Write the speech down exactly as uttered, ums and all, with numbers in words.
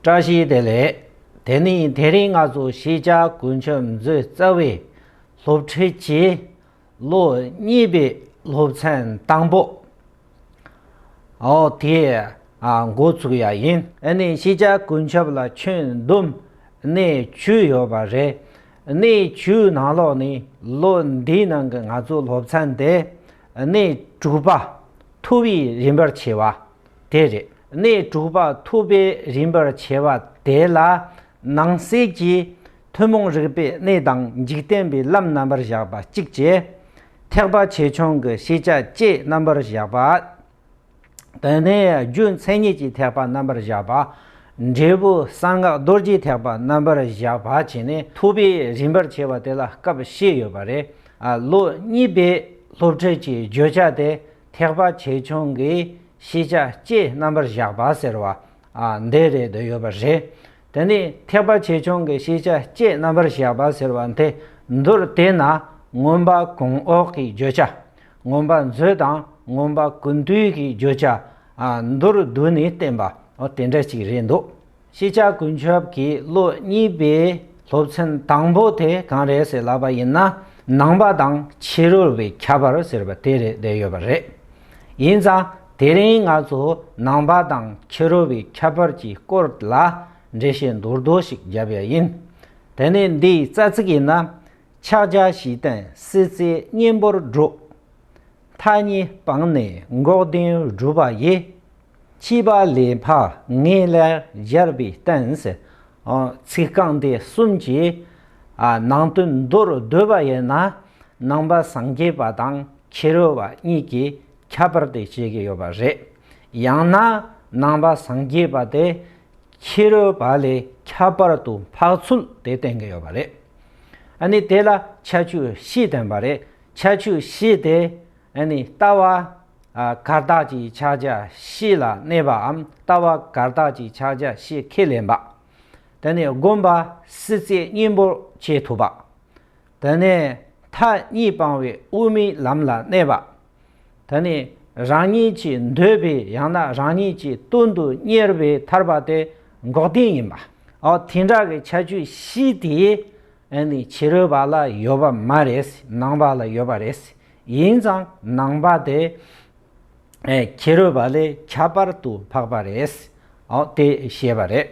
བཀྲ་ཤིས་བདེ་ལེགས། དེ་ནི་དེ་རིང་ང་ཚོ་ཤེས་བྱ་ཀུན་ཁྱབ་མཛོད་རྩ་བའི་སློབ་ཁྲིད་ཀྱི་ལོ་གཉིས་པའི་སློབ་ཚན་དང་པོ། ཨོ་དེ་ཨ་འགོ་ཚུགས་ཡ་ཡིན། ཨ་ནི་ཤེས་བྱ་ཀུན་ཁྱབ་ལ་ཁྱོན་བསྡོམས་གནས་བཅུ་ཡོད་པ་རེད། གནས་བཅུའི་ནང་ལོགས་ནས་ལོ་འདིའི་ནང་གི་ང་ཚོ་སློབ་ཚན་དེ་གནས་དྲུག་པ་ཐུབ་པའི་རིམ་པར་ཕྱེ་བ་དེ་རེད། གནས་དྲུག་པ་ཐུབ་པའི་རིམ་པར་ཕྱེ་བ་དེ་ལ་ནང་གསེས་ཀྱི་ཐུན་མོང་རིག་པའི་གནས་དང་འཇིག་རྟེན་པའི་ལམ་རྣམ་པར་བཞག་པ་གཅིག་བྱས། ཐེག་པ་ཆེ་ཆུང་གི་ཤེས་བྱ་བཅས་རྣམ་པར་བཞག་པ། དེ་ནས་རྒྱུ་མཚན་ཉིད་ཀྱི་ཐེག་པ་རྣམ་པར་བཞག་པ། འབྲས་བུ་གསང་སྔགས་རྡོ་རྗེའི་ཐེག་པ་རྣམ་པར་བཞག་པ་བྱས་ནས་ཐུབ་པའི་རིམ་པར་ཕྱེ་བ་དེ་ལ་སྐབས་ཕྱེ་ཡོད་པ་རེད། ཨ་ལོ་གཉིས་པའི་སློབ་ཁྲིད་ཀྱི་བརྗོད་བྱ་དེ་ཐེག་པ་ཆེ་ཆུང་གི་ཤེས་བྱ་བཅས་རྣམ་པར་བཞག་པ་ཟེར་བ། ཨ་འདི་རེད་འདོད་ཡོད་པ་རེད། དེ་ནས་ཐེག་པ་ཆེ་ཆུང་གི་ཤེས་བྱ་བཅས་རྣམ་པར་བཞག་པ་ཟེར་བ་དེ་མདོར་བསྡུས་ན་མངོན་པ་གོང་འོག་གི་བརྗོད་བྱ། མངོན་པ་མཛོད་དང་མངོན་པ་ཀུན་བཏུས་ཀྱི་བརྗོད་བྱ། ཨ་མདོར་བསྡུས་ནས་བསྟན་པ། ཨོ་དེ་འདྲ་ཞིག་རེད་འདུག་ཤེས་བྱ་ཀུན་ཁྱབ་ཀྱི་ལོ་གཉིས་པའི་སློབ་ཚན་དང་པོ་དེ་གང་རེད་ཟེར་ལབ་པ་ཡིན་ན། ནང་པ་དང་ཕྱི་རོལ་པའི་ཁྱད་པར་ཟེར་བ་དེ་རེད་བསྡད་ཡོད་པ་རེད། ཡིན་ཙང་དེ་རིང་ང་ཚོ་ནང་པ་དང་ཕྱི་རོལ་པའི་ཁྱད་པར་གྱི་སྐོར་ལ་འགྲེལ་བཤད་མདོར་བསྡུས་ཤིག་རྒྱབ་ཡ་ཡིན། དེ་ནས་འདིའི་རྩ་ཚིག་ཡིན་ན། ཕྱག་རྒྱ་བཞི་བསྟན་སྲིད་རྩེའི་གཉེན་པོར་སྒྲུབ། མཐའ་གཉིས་སྤངས་ནས་འགོག་བདེན་སྒྲུབ་པ་ཡི། ཕྱི་པ་ལས་འཕགས་ངེས་ལེགས་སྦྱར་བའི་བསྟན་ཟེར། ཨ་ཚིག་རྐང་འདི་གསུམ་གྱིས་ཨ་ནང་དོན་མདོར་བསྡུས་པ་ཡིན་ན། ནང་པ་སངས་རྒྱས་པ་དང་ཕྱི་རོལ་པ་གཉིས་ཀྱི་ཁྱད་པར་དེ་བཤད་ཀྱི་ཡོད་པ་རེད། ཡང་ན་ནང་པ་སངས་རྒྱས་པ་དེ་ཕྱི་རོལ་པ་ལས་ཁྱད་པར་དུ་འཕགས་ཚུལ་དེ་བསྟན་གྱི་ཡོད་པ་རེད། ཨ་ནི་དེ་ལ་ཁྱད་ཆོས་བཞི་བསྟན་པ་རེད། ཁྱད་ཆོས་བཞི་དེ་ཨ་ནི་ལྟ་བ་ཨ་བཀའ་རྟགས་ཀྱི་ཕྱག་རྒྱ་བཞི་ལ་གནས་པའམ་ལྟ་བ་བཀའ་རྟགས་ཀྱི་ཕྱག་རྒྱ་བཞི་ཁས་ལེན་པ། དེ་ནས་སྒོམ་པ་སྲིད་རྩེ་གཉེན་པོར་བྱེད་ཐུབ་པ། དེ་ནས་མཐའ་གཉིས་སྤངས་པའི་དབུ་མའི་ལམ་ལ་གནས་པ། དེ་ནས་རང་ཉིད་ཀྱིས་འདོད་པའི་ཡང་ན་རང་ཉིད་ཀྱི་དོན་དུ་གཉེར་བའི་ཐར་པ་དེ་འགོག་བདེན་ཡིན་པ། ཨོ་དེ་འདྲ་གི་ཁྱད་ཆོས་བཞི་དེ་ཨ་ནི་ཕྱི་རོལ་པ་ལ་ཡོད་པ་མ་རེད། ནང་པ་ལ་ཡོད་པ་རེད། ཡིན་ཙང་ནང་པ་དེ་ཨེ་ཕྱི་རོལ་པ་ལས་ཁྱད་པར་དུ་འཕགས་པ་རེད། ཨོ་དེ་བཤད་པ་རེད།